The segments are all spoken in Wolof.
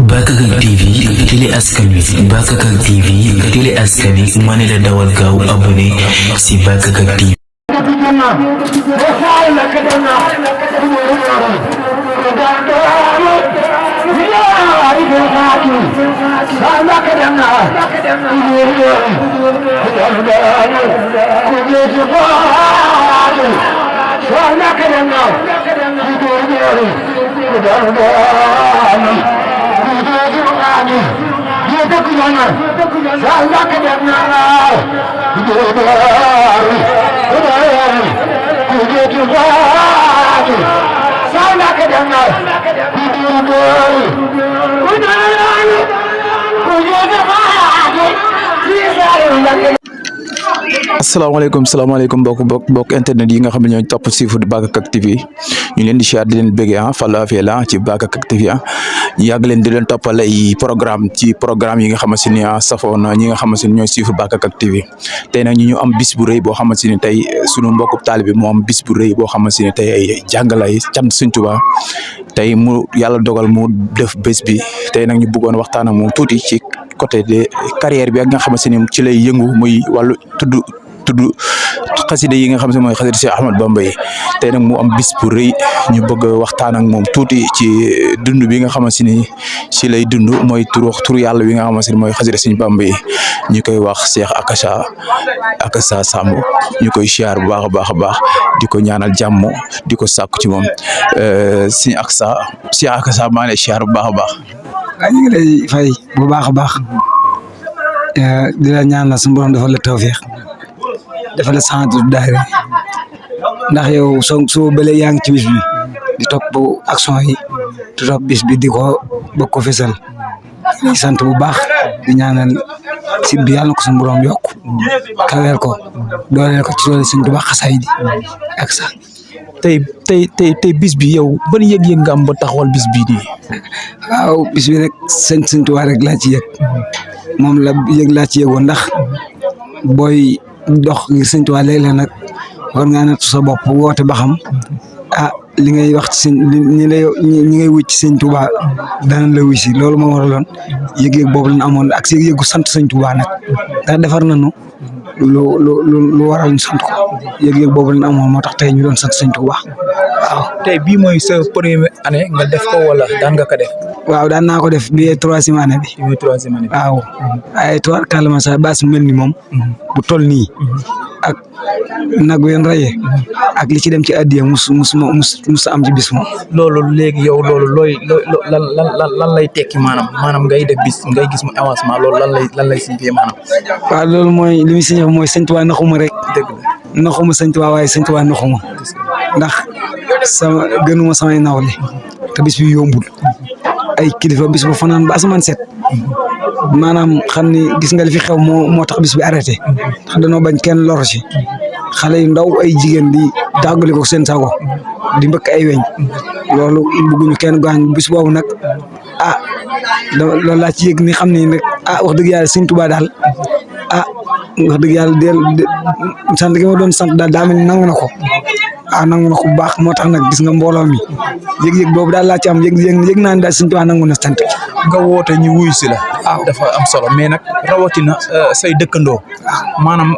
Bakakak TV télé askan wi Bakakak TV télé askan wi ma ne la dawal gaaw abonné si Bakakak TV. salaamaaleykum mbokk internet yi nga xam ne ñoo topp siifu di Bakakak TV ñu leen di siyaar di leen bëggee Fallou Afia la ci Bakakak TV ñu yàgg leen di leen toppal ay programme yi nga xamante ni safoo na ñi nga xamante ni ñooy siifu Bakakak TV tey nag ñu am bis bu rëy boo xamante ni tey sunu mbokku taalibe bi moo am bis bu rëy boo xamante ni tey ay jàngalay cant Sëñ Tuubaa tey mu yàlla dogal mu def bés bi tey nag ñu bëggoon waxtaan ak moom tuuti ci côté de carrière bi ak nga xamante ni ci lay yëngu muy wàllu tudd xasida yi nga xam ne mooy xasida Cheikh Ahmadou Bamba yi tey nag mu am bis bu rëy ñu bëgg waxtaan ak moom tuuti ci dund bi nga xamante ni ci lay dund mooy turu yàlla bi nga xamante ni mooy xasida Sëñ Bamba yi ñu koy wax Cheikh Akassa Samb ñu koy siyaar bu baax a baax di ko ñaanal jàmm di ko sàkku ci moom Cheikh Akassa maa ngi lay siyaar bu baax a baax. waaw ñu ngi lay fay bu baax a baax di la ñaanal suñu borom dafa la tawfeex dafa la sant daayira ndax yow soo bële yaa ngi ci bis bi di topp action yi di topp bis bi di ko bëgg ko fesal di sant bu baax di ñaanal site bi yàlla na ko suñu borom yokk kaweel ko dooleel ko ci doole Sëñ Tuubaa xasaay di ak sa tey bis bi yow ban yëg-yëg nga am ba taxawal bis bii nii. waaw bis bi rek Sëñ Tuubaa rek laa ci yëg moom la yëg laa ci yëgoon ndax booy dox ngir Sëñ Tuubaa léeg-léeg nag war ngaa nattu sa bopp woote ba xam li ngay wax ci ñi ngay wuy ci Sëñ Tuubaa danañ la wuy si loolu moo waraloon yëg-yëg boobu lañ amoon ak si yëg-yëgu sant Sëñ Tuubaa nag ndax defar nañu lu waral ñu sant ko yëg-yëg boobu lañ amoon moo tax tey ñu doon sant Sëñ Tuubaa waaw. tey bii mooy sa première année nga def ko wala daan nga ko def. waaw daan naa ko def bi troisième année bi. waaw ay tuwaat kàllaama sax baas mel ni moom. bu toll nii. ak nag wen rayee ak li ci dem ci addiya mus am ci bis moom. loolu léegi yow loolu lan lay tekki maanaam ngay def bis ngay gis mu avancement loolu lan lay signifier maanaam. waaw loolu mooy li muy signifier mooy Sëñ Tuubaa naxuma rek. dëgg la naxuma Sëñ Tuubaa waaye Sëñ Tuubaa naxuma ndax gënuma samay nawle te bis bi yombul ay kilifa bis bu fanaan ba asamaan set maanaam xam ni gis nga li fi xew moo tax bis bi arrêté ndax dañoo bañ kenn lor ci xale yu ndaw ay jigéen di dàggali ko seen sago di mbëkk ay weñ loolu bëgguñu kenn gaañ bis boobu nag loolu laa ci yëg ni xam ni nag wax dëgg yàlla Sëñ Tuubaa daal wax dëgg yàlla sant gi ma doon sant daal daa mel ni nangu na ko nangu na ko bu baax moo tax nag gis nga mbooloo mi yëg-yëg boobu daal laa ci am yëg naa ne daal Sëñ Tuubaa nangu na sant nga woote ñu wuyu si la. waaw dafa am solo mais nag rawatina say dëkkandoo. maanaam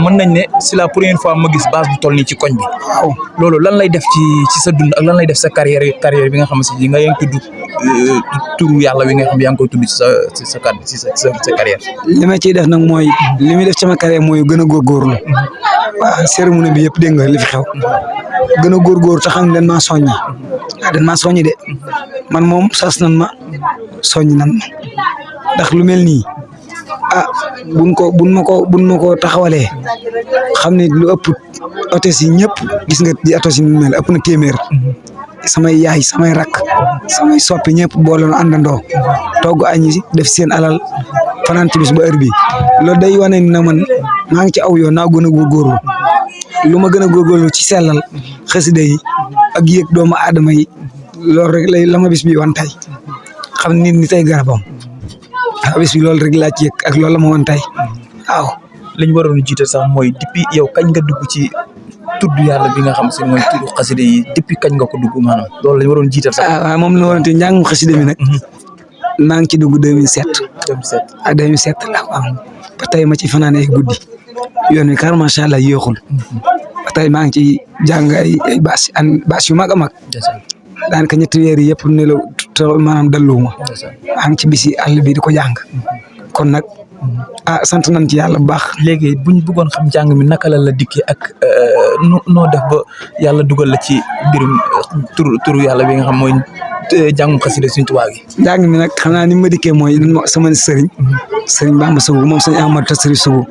mën nañ ne c'est la première fois ma gis base bu toll nii ci koñ bi. waaw loolu lan lay def ci sa dund ak lan lay def sa carrière bi nga xam ne nga yaa ngi tudd turu yàlla wi nga xam yaa ngi koy tudd ci sa carrière. li ma ciy def nag mooy li muy def sama carrière mooy gën a góorgóorlu. waaw cérémonie bi yëpp dégg nga li fi xew gën a góorgóorlu te xam ne dañ maa soññi dañ maa soññi de man moom sas nan ma soññ nan ma ndax lu mel nii buñ ma ko taxawalee xam ne lu ëpp hôtesse yi ñëpp gis nga di hôtesse yi mu mel ëpp na téeméer samay yaay samay rakk samay soppi ñëpp booloon àndandoo togg añi def seen alal fanaan ci bis ba heure bi loolu day wane ni na man maa ngi ci aw yoon naa gën a góorgóorlu lu ma gën a góorgóorlu ci sellal xasida yi ak yëg doomu aadama yi loolu rek la ma bis bi wan tey xam nit ñi tey garabam waaw bis bi loolu rek laa ci yëg ak loolu la ma wan tey waaw. li ñu waroon a jiital sax mooy depuis yow kañ nga dugg ci tudd yàlla bi nga xam si mooy tudd xasida yi depuis kañ nga ko dugg maanaam loolu la ñu waroon jiital sax. moom la waroon te njàngum xasida mi nag maa ngi ci dugg 2007 2007 ak 2007 la waaw ba tey ma ci fanaan ay guddi yoon wi kar macha allah yéexul ba tey maa ngi ci jàng ay baas yu mag a mag daanaka ñetti weer yi yëpp ne la maanaam dalluwuma maa ngi ci bisi àll bi di ko jàng kon nag sant nañ ci yàlla bu baax. léegi buñ bëggoon xam jàng mi naka la dikkee ak noo def ba yàlla dugal la ci mbirum turu yàlla bi nga xam mooy jàngum xasida Sëriñ Tuubaa gi. jàng mi nag xam naa ni ma dikkee mooy sama sëriñ Bamba Sougou moom sëñ Amadou Tassiri Sougou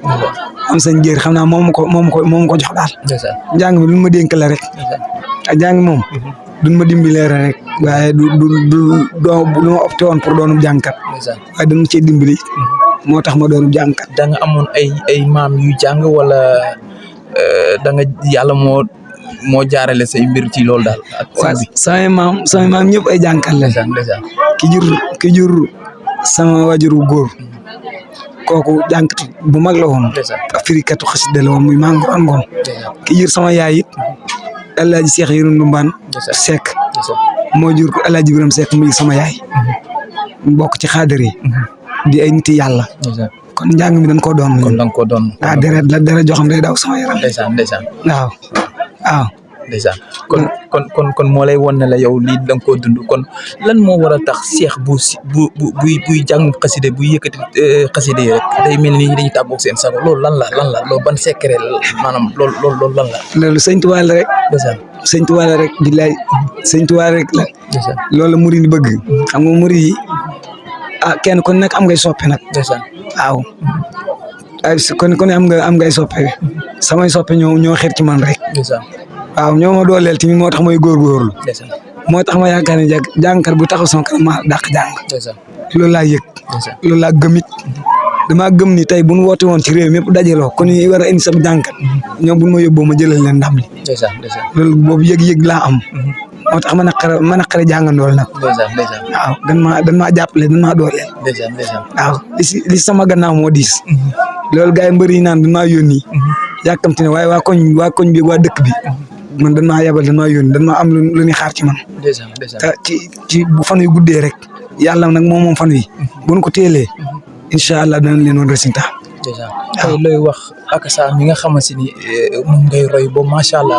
am sëñ Jéer xam naa moom ko jox daal. jàng mi lu ma dénk la rek. ak jàng moom. duñ ma dimbalee rek waaye du lu ma opté woon pour doonum jàngkat. waaye dañ ma cee dimbali. moo tax ma doonum jàngkat. da nga amoon ay maam yu jàng wala da nga yàlla moo jaarale say mbir ci loolu daal. ak samay maam ñëpp ay jàngkat la. ki jur sama wajuru góor kooku jàngkat bu mag la woon. firikatu xasida la woon muy maa ngi ngoon. ki jur sama yaay it El Hadj Cheikh Yoroundou Mbane Seck moo jur ko El Hadj Ibrahima Seck muy sama yaay. bokk ci xaadar yi di ay nit yàlla. kon njàng mi dañ koo doon. kon da nga koo doon. dara joo xam day daw sama yaram. ndeysaan. waaw. ndeysaan kon moo lay won ne la yow lii da nga koo dund kon lan moo war a tax seex buy jàng xaside buy yëkkati xaside yi rek day mel ni dañuy tàggoog seen sago loolu lan la loolu ban secret maanaam loolu lan la. loolu sëñ Tuubaa la rek. ndeysaan sëñ Tuubaa la rek billaay sëñ Tuubaa rek la. ndeysaan loolu la murid yi bëgg. xam nga murid yi kenn kon nag am ngay soppe nag. ndeysaan waaw. kon am ngay soppe samay soppe ñoo xeet ci man rek. ndeysaan waaw ñoo ma dooleel tamit moo tax may góorgóorlu. moo tax ma yaakaar ne jàngkat bu taxaw sama kanam ma dàq jàng. loolu laa yëg. loolu laa gëm it damaa gëm ni tey bu ñu woote woon ci réew mi yëpp dajaloo kon ñu war a indi sama jàngkat ñoom bu ma yóbboo ma jëlal leen ndam li. loolu boobu yëg-yëg laa am. moo tax ma naqare jàngandool nag. waaw dan maa jàppale dan maa dooleel. waaw li sama gannaaw moo diis. loolu gars yi mbëri yi naan dan maa yónni. yàkkamti ne waaye waa koñ bi waa dëkk bi. man dan maa yabal dan maa yónni dan maa am lu ñuy xaar ci man. te ci bu fan yu guddee rek yàlla nag moom fan wi bu ñu ko téelee incha allah danañ leen woon résultat. tey looy wax akasa mi nga xamante ni moom ngay roy ba macha allah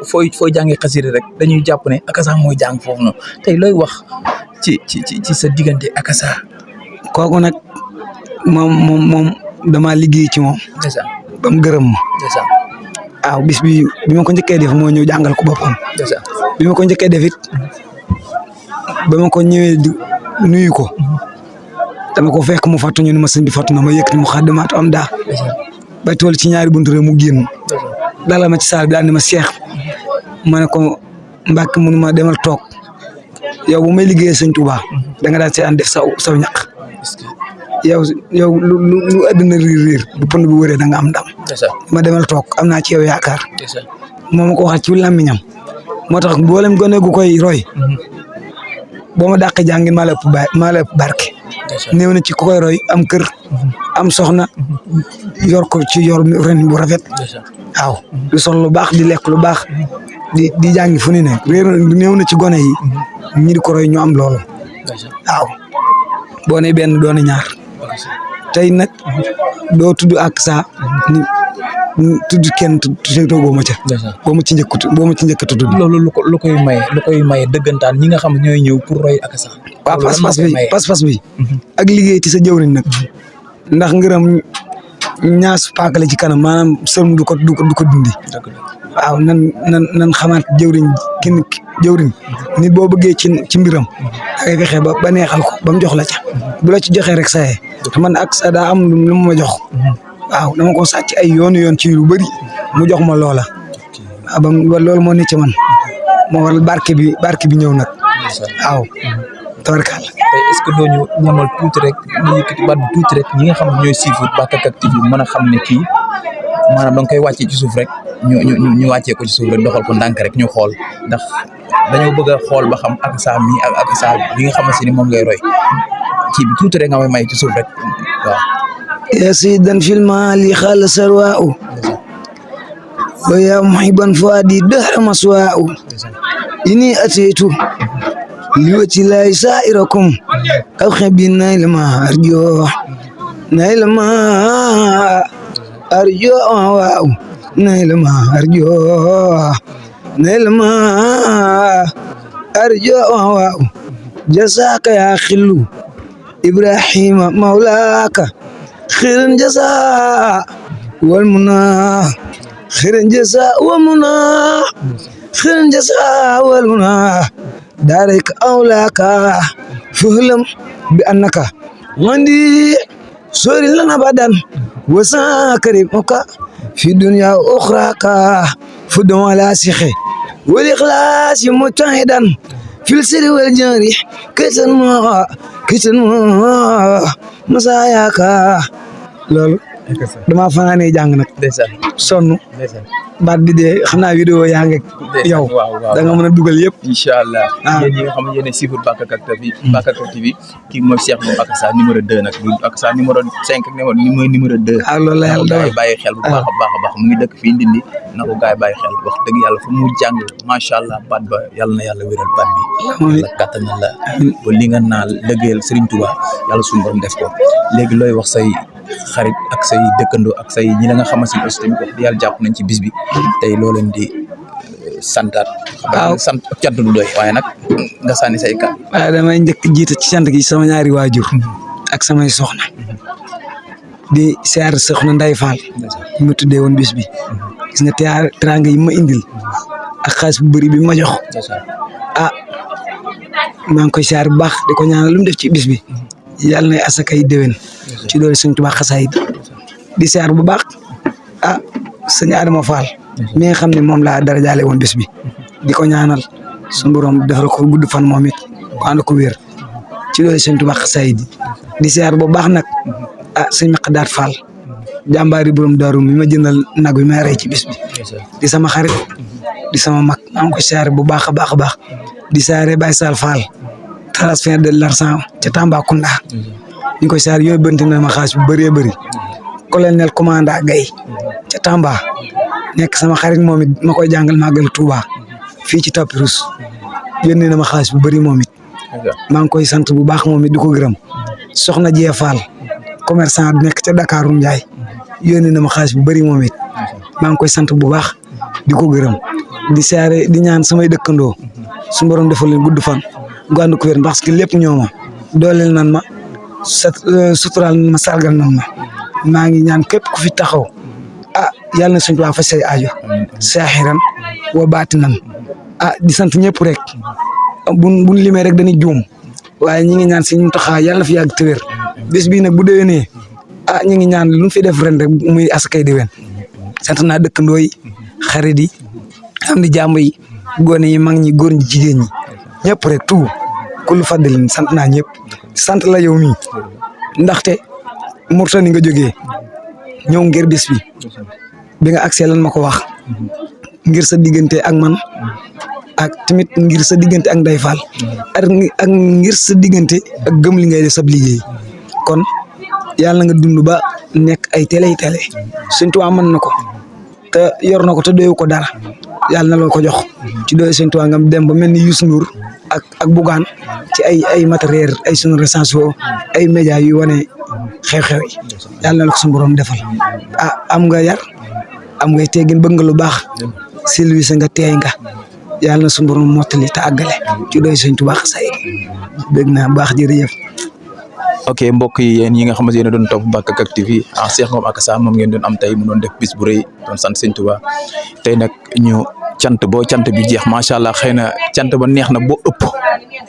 foo jàngee xasida rek dañuy jàpp ne akasa mooy jàng foofu noonu tey looy wax ci sa diggante akasa. kooku nag moom damaa liggéey ci moom. ba mu gërëm ma. waaw bis bi ma ko njëkkee def moo ñëw jàngal ko boppam. bi ma ko njëkkee def it ba ma ko ñëwee nuyu ko dama ko fekk mu fàttu ñu ne ma sëñ bi fàttu na ma yëkkati mu xaddamaatu am daa ba tool ci ñaari buntu rek mu génn dalal ma ci saal bi daal ne ma Cheikh ma ne ko Mbàkke mun ma demal toog yow bu may liggéeyee sëñ Tuubaa da nga daal see an def saw ñaq yow lu àddina riir bu pënd bu wëree da nga am ndam. ma demal toog am naa ci yow yaakaar. moo ma ko waxaat ci làmmiñam moo tax mboolem gone gu koy roy. boo ma dàqee jàngin maa la ëpp barke. néew na ci ku koy roy am kër am soxna yor ko ci yor ren bu rafet. waaw di sol lu baax di lekk lu baax di jàngi fu ni ne néew na ci gone yi ñi di ko roy ñu am loolu. waaw boo ne benn doon ñaar. tey nag doo tudd ak saa ni tudd kenn boo ma ca. boo ma ci njëkk a tudd. loolu lu koy maye dëggantaan ñi nga xam ñooy ñëw pour roy ak saa. waaw pas-pas bi ak liggéey ci sa jëwriñ nag ndax ngërëm ñaas paakale ci kanam maanaam sërm du ko dindi. waaw nan xamaat jëwriñ nit boo bëggee ci mbiram da ngay fexe ba neexal ko ba mu jox la ca bu la ci joxee rek saye man ak sa daa am lu ma jox. waaw dama ko sàcc ay yoon ci lu bëri mu jox ma loola. waaw ba loolu moo ne ci man moo waral barke bi ñëw nag. waaw tabarkalla. tey est-ce que doo ñu ñamal tuuti rek ñu yëkkati baat bi tuuti rek ñi nga xam ne ñooy suivre Bakakak TV mën a xam ne kii maanaam da nga koy wàccee ci suuf rek ñu wàccee ko ci suuf rek doxal ko ndànk rek ñu xool ndax dañoo bëgg a xool ba xam ak saa mi ak saa bi nga xamante ni moom ngay roy kii bi tuuti rek nga may ci suuf rek waaw. يا سيدا في المال خال سرواء ويا محبا فؤادي دهر مسواء إني أتيت لوجه الله سائركم كوكبي نيل ما أرجو نيل ما أرجو نيل ما أرجو نيل ما أرجو جزاك يا خلو إبراهيم مولاك خير الجزاء والمنى خير الجزاء والمنى خير الجزاء والمنى دارك أولاك فهلم بأنك وندي سوري لنا بدن وساكرمك في دنيا أخراك فدم على سيخي والإخلاص متعدا في السر والجرح كتن مساياك loolu dama fanaanee jàng nag sonn baat bi de xam naa vidéo yaa ngi yow da nga mën a dugal yëpp incha allah yéen ñi nga xam ne yéen a suivre Bakakak TV kii mooy Cheikh Ngom Akassa numéro 2 nag Akassa numéro 5 mooy numéro 2 loolu la yàlla gaay bàyyi xel bu baax a baax mu ngi dëkk fii Ndindi na ko gaay bàyyi xel wax dëgg yàlla fu mu jàng macha allah baat ba yàlla na yàlla wéral baat bi yàlla kàttanal la ba li nga naa liggéeyal Serigne Touba yàlla suñu borom def ko léegi looy wax say xarit ak say dëkkandoo ak say ñi la nga xamante ne aussi tamit wax yàlla jàpp nañ ci bis bi tey loo leen di santaat. waaw sant ak cant du doy waaye nag nga sànni say kàddu. waaye damay njëkk jiite ci sant gi sama ñaari waajur ak samay soxna di siyaar soxna Ndeye Fall ñu ma tuddee woon bis bi gis nga teraanga yi ma indil ak xaalis bu bëri bi ma jox maa ngi koy siyaar bu baax di ko ñaanal lu mu def ci bis bi yàlla na asaka yi déwén ci doole Sëñ Tuubaa xasaayid di siyaar bu baax sëñ Adama Fall mi nga xam ne moom laa dara jaale woon bis bi di ko ñaanal suñu borom defal ko gudd fan moom it ko ànd ko wér ci doole Sëñ Tuubaa xasaayid di siyaar bu baax nag sëñ Maqdaat Fall jàmbaari borom daaru mi ma jëndal nag bi may rey ci bis bi di sama xarit di sama mag maa ngi koy siyaar bu baax a baax a baax di siyaare Baye Sall Fall transfert de l'argent ca Tambacounda ñu koy siyaar yooyu bënti na ma xaalis bu bëree bëri colonel commandant Gaye ca Tamba nekk sama xarit moom it ma koy jàngal màggal Touba fii ci Tapirous yónnee na ma xaalis bu bëri moom it maa ngi koy sant bu baax moom it di ko gërëm soxna Jee Fall commerçant nekk ca Dakaru Njaay yónnee na ma xaalis bu bëri moom it maa ngi koy sant bu baax di ko gërëm di siyaare di ñaan samay dëkkandoo su borom defal leen gudd fan gàndu ko wér parce que lépp ñoo ma dooleel nan ma suturaal nan ma sargal nan ma maa ngi ñaan képp ku fi taxaw yàlla na Sëñ Tuubaa faj say aajo saaxiran wa baatinan di sant ñëpp rek buñ limee rek dañuy juum waaye ñi ngi ñaan si ñu taxaa yàlla na fi yàgg te wér bés bii nag bu déwénee ñi ngi ñaan lu ñu fi def ren rek muy asakay déwén sant naa dëkkandoo yi xarit yi am di jàmb yi gone yi mag ñi góor ñi jigéen ñi ñëpp rek tout kullu fadlin sant naa ñëpp sant la yow mii ndaxte Mauritanie nga jógee ñëw ngir bis bi nga accès lan ma ko wax ngir sa diggante ak man ak tamit ngir sa diggante ak Ndeye Fall ak ngir sa diggante ak gëm li ngay def sab liggéey kon yàlla nga dund ba nekk ay télé Sëñ Tuubaa mën na ko te yor na ko te doyu ko dara yàlla na la ko jox ci doy Sëñ Tuubaa nga dem ba mel ni Youssou Ndour ak Bougane ci ay matériel ay sonorisation ay média yu wane xew-xew yi yàlla na la ko suñu borom defal am nga yar am ngay teggin bëgg nga lu baax silvise nga teey nga yàlla na suñu borom mottali te àggale ci doy Sëñ Tuubaa say bëgg naa baax jërëjëf. ok mbokk yi yéen yi nga xamante yéen a doon topp Bakakak TV Cheikh Ngom Akassa moom ngeen doon am tey mu doon def bis bu rëy doon sant Sëñ Tuubaa tey nag ñu cant boo cant bi jeex macha allah xëy na cant ba neex na boo ëpp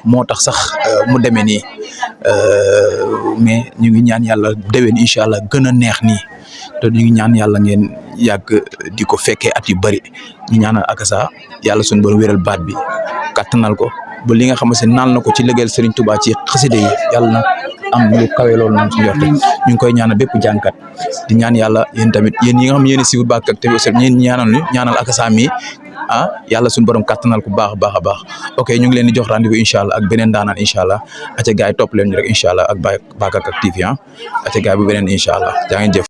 moo tax sax mu demee nii mais ñu ngi ñaan yàlla déwén incha allah gën a neex nii te ñu ngi ñaan yàlla ngeen yàgg di ko fekkee at yu bëri ñu ñaanal Akassa yàlla suñu borom wéral baat bi kattanal ko ba li nga xamante ne naal na ko ci liggéeyal Serigne Touba ci xaside yi yàlla na am lu kawe loolu noonu ci njorte ñu ngi koy ñaanal bépp jànkat di ñaan yàlla yéen tamit yéen ñi nga xam ne yéen a siiwul Bakakak TV aussi ñeen ñaanal Akassa mi yàlla suñu borom kattanal ko baax a baax ok ñu ngi leen di jox rendez-vous incha allah ak beneen daanaan incha allah aca gaay yi topp leen ñu rek incha allah ak Bakakak TV aca gaay bu beneen incha allah jaa ngeen jëf